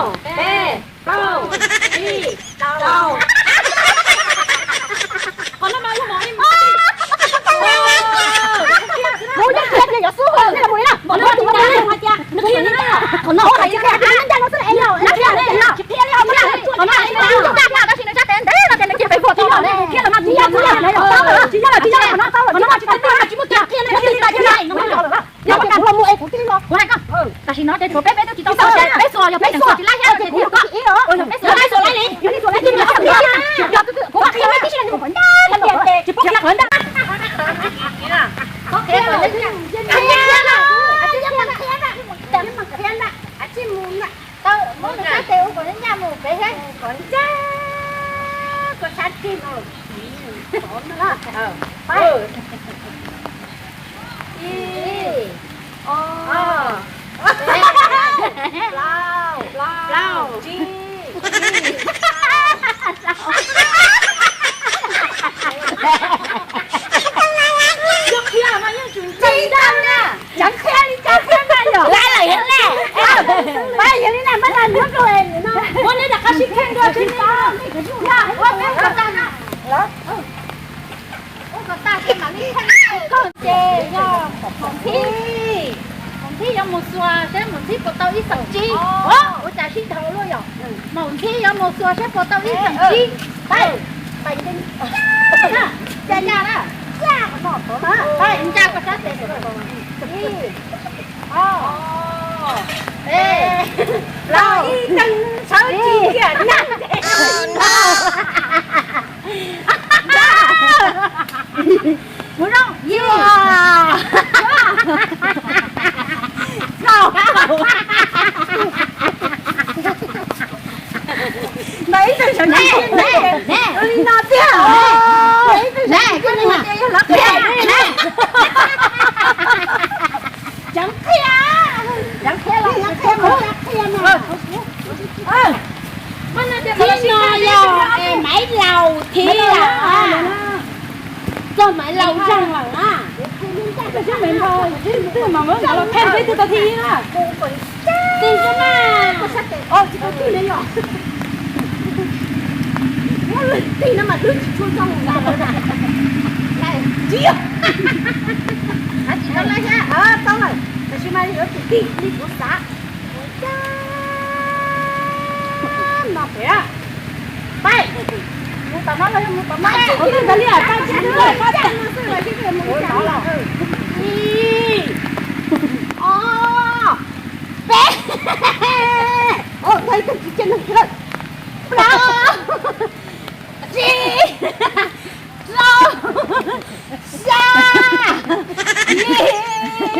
Ob, peb, plaub, tsib, rau. Qhov no mas yog mov li mov. Kuv yeej qhia tias yuav xub hwm, mus li na, nws qhia li na, qhov no hais tias qhia li na, qhov no hais tias qhia li na, tab sis nws sab tes ntev no ces nws cia pem vog tib yam, qhia los no tsis yog, tsis yog, tsis yog, qhov no tau lawm, qhov no tsis muaj tiag, qhia li na, qhia li na. Yog kuv los mus es kuv thiaj li los. Kuv hais koj, tam sim no ces tshuav peb, peb twb tsis tau xuas, peb xuas yog peb tseem xuas tsis laib thiab, ces kuv yog peb xuas laib, xuas laib li, yog li xuas laib li, yog kuv mam qhia tib si, qhov ncaj, tsis pub qhia qhov ncaj. Muab nws sab tes ua kom ncaj mus pem thiab, kom ncaj, kom sab tig no. Ib, ob, plaub, plaub, tsib, tsib. Yog qhia mas yeej tsis ntseeg ntag na. Tseem qhia li cas thiab na yom? Lawv yog li na, muab rau no, muab neb rov qab sib kheej dua tsis tau. Yog ua peb ko tag na. Ua ko tag ces mam li kheej koj ces yog Maum Ntxhib. Maum Ntxhib yuav mus xuas seb Maum Ntxhib puas tau ib xeem tsib. Ua cas sib dhau luaj yom? Maum Ntxhib yuav mus xuas seb puas tau ib xeem tsib. Pais, pais, ncaj na, ncaj koj sab tes. Ib, ob, peb, plaub, ib teeg tshawb tsis kiag na. Mus zoo, yim, plaub, ntawm ib tug sawv ntxov li no tiag. Ib tug sawv ntxov li no tiag yog lawv qhia. Tseem qhia, tseem qhia los qhia, qhia no yog Maiv Laus thiab txog Maiv Laus zeeg lawm na. Twb mas muab nkawd los qhia ib tug tau thiab na. Tig xwb mas. Tsis tau tig na yom. Muab tig no mas twb tsis tshua zoo na. Tsis yog. Tsis tau lawm thiab, tau lawm, tab sis mas yuav tsum tig li kuv xav. Ua cas no pem, pais, mus tom no los yog mus tom no, ua li ntawd li, tsis mus li, mus li los. Ib, ob, peb, ib tug tsis cia neeg kiag lawm, plaub, tsib, rau, xya, yim,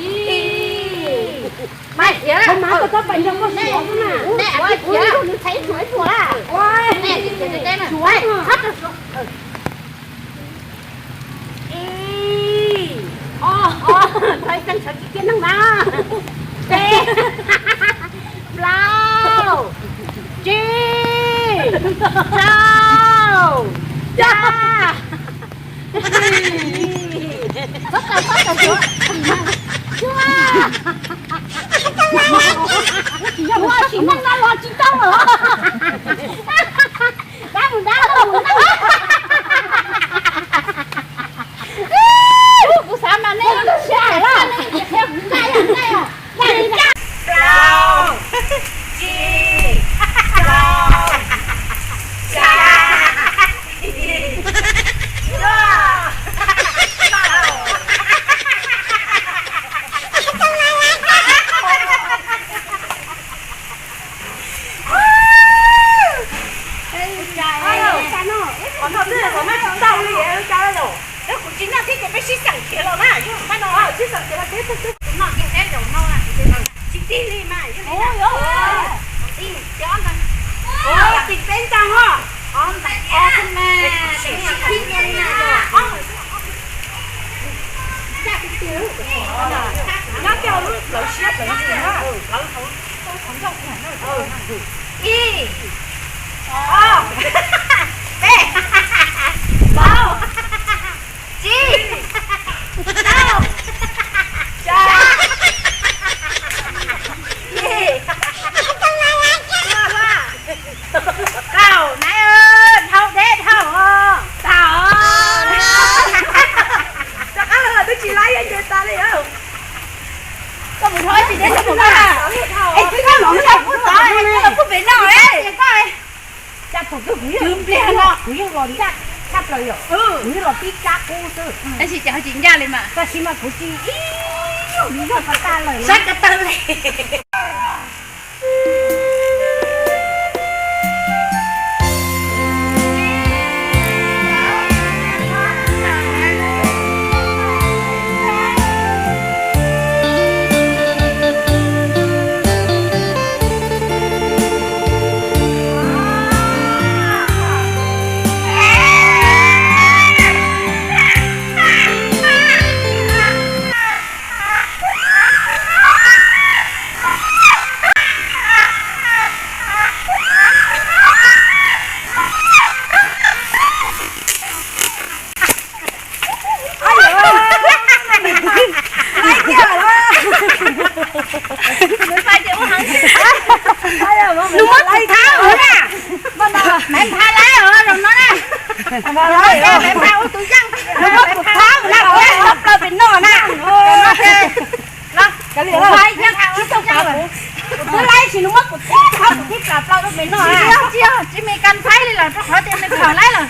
Ib. Mas thiab, mas koj txhob pais nrog koj suav xwb na. Neb, neb, neb, neb, neb, neb, ib, ob, ob, txhob ib txeej sawv tsis kiag neeg na. Peb, plaub, tsib, rau, xya, txhob tawm, txhob tawm, cuaj. Ua sim neej no los tsis tau lawm. Dab mus dab los mus dab. Kuv xav mas nej ib tug siab lawm. Plaub, tsib, rau, xya, cuaj. Qhov no twb los mas tsis tau li, ua cas los? Yog kuv tsis noj thiab ces peb sib xeem khiav los na. Yog mas no sib xeem khiav los peb tug tub kuv noj kiag peb zaum no. Tsis tig li mas yog li. Tim peb ntag ho. Ob ntawm ob xwb mas. Nyob kiag lub plawv siab plawv ntsws na. Ib, ob, peb, plaub, tsib, rau, xya, yim. Kuv pliag no kuv yeej los tshaj plaws yom, kuv yeej los tib kab qub xwb. Tab sis ces ho tsis ncaj li mas, tab sis mas kuv tsis ib nyuag li zog pas tag lawm, sab ko taw li. Nws muab kuv thab lawm na. Maiv Npha laib os, zaum no na. Maiv Npha ua tus yeej, nws muab kuv thab na, kuv plaub pem no na. Kuv twb laib sis nws muab kuv thab, kuv thib plaub pem no. Tsis yog, tsis yog, tsis Mes Kas Thaib li los rau qhov tias Mes Kas laib lawm.